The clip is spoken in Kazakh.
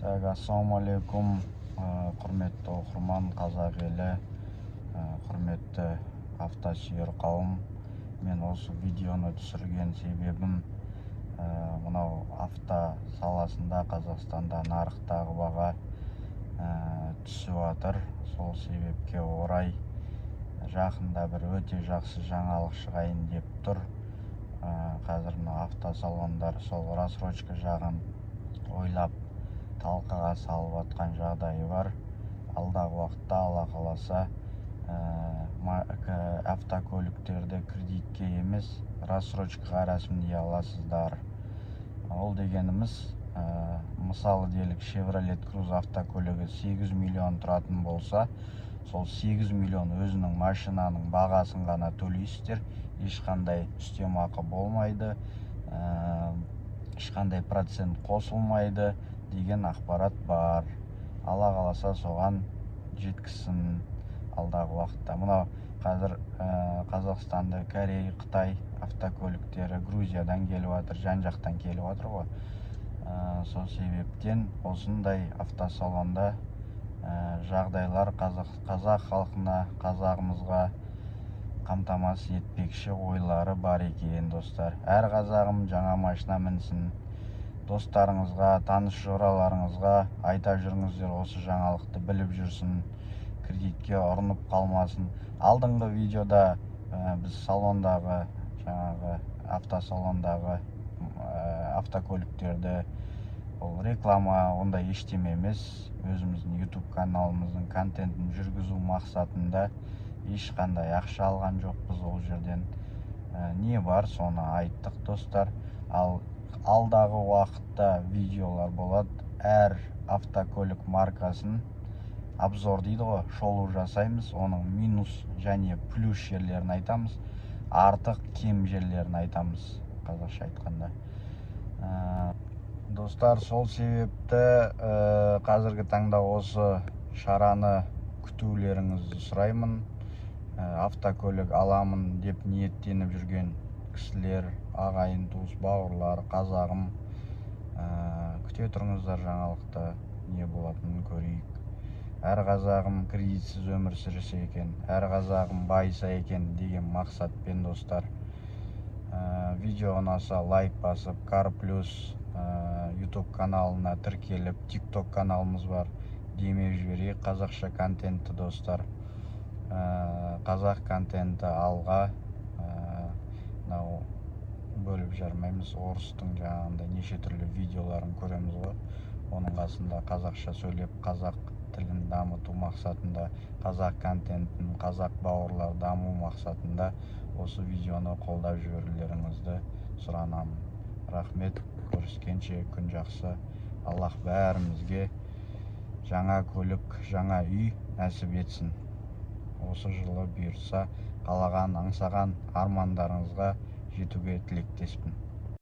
Так, ассалаумағалейкум, құрметті оқырман, қазақ елі, құрметті автосүйер қауым. Мен осы видеоны түсірген себебім, мынау авто саласында Қазақстанда нарықтағы баға түсіп жатыр. Сол себепке орай жақында бір өте жақсы жаңалық шығайын деп тұр. Қазір мына автосалондар сол рассрочка жағын ойлап, талқыға салып жатқан жағдайы бар. Алдағы уақытта, Алла қаласа, автокөліктерді кредитке емес, рассрочкаға рәсімдей аласыздар. Ол дегеніміз, мысалы, делік, Chevrolet Cruze автокөлігі 8 миллион тұратын болса, сол 8 миллион өзінің машинаның бағасын ғана төлейсіздер, ешқандай үстемақы болмайды, ешқандай процент қосылмайды деген ақпарат бар. Алла қаласа, соған жеткізсін алдағы уақытта. Мынау қазір Қазақстанда Корей, Қытай автокөліктері Грузиядан келіп жатыр, жан жақтан келіп жатыр ғой. Сол себептен осындай автосалонда жағдайлар қазақ халқына, қазағымызға қамтамасыз етпекші ойлары бар екен, достар. Әр қазағым жаңа машина мінсін. Достарыңызға, таныс жораларыңызға айта жүріңіздер, осы жаңалықты біліп жүрсін, кредитке ұрынып қалмасын. Алдыңғы видеода біз салондағы, жаңағы автосалондағы автокөліктерді, ол реклама, ондай ештеме емес, өзіміздің YouTube каналымыздың контентін жүргізу мақсатында, ешқандай ақша алған жоқпыз ол жерден. Не бар, соны айттық, достар. Ал алдағы уақытта видеолар болады, әр автокөлік маркасын обзор дейді ғой, шолу жасаймыз, оның минус және плюс жерлерін айтамыз, артық кем жерлерін айтамыз, қазақша айтқанда. Достар, сол себепті қазіргі таңда осы шараны күтулеріңізді сұраймын. Автокөлік аламын деп ниеттеніп жүрген кісілер, ағайын, туыс, бауырлар, қазағым, күте тұрыңыздар жаңалықты, не болатынын көрейік. Әр қазағым кредитсіз өмір сүрсе екен, әр қазағым байыса екен деген мақсатпен, достар. Видео ұнаса, лайк басып, Car Plus YouTube каналына тіркеліп, TikTok каналымыз бар, демеп жіберейік қазақша контентті, достар. Қазақ контенті алға. Мынау бөліп жармаймыз, орыстың жаңағындай неше түрлі видеоларын көреміз ғой, оның қасында қазақша сөйлеп, қазақ тілін дамыту мақсатында, қазақ контентін, қазақ бауырлар даму мақсатында осы видеоны қолдап жіберулеріңізді сұранамын. Рахмет, көріскенше, күн жақсы. Аллах бәрімізге жаңа көлік, жаңа үй нәсіп етсін. Осы жылы бұйыртса, қалаған, аңсаған армандарыңызға жетуге тілектеспін.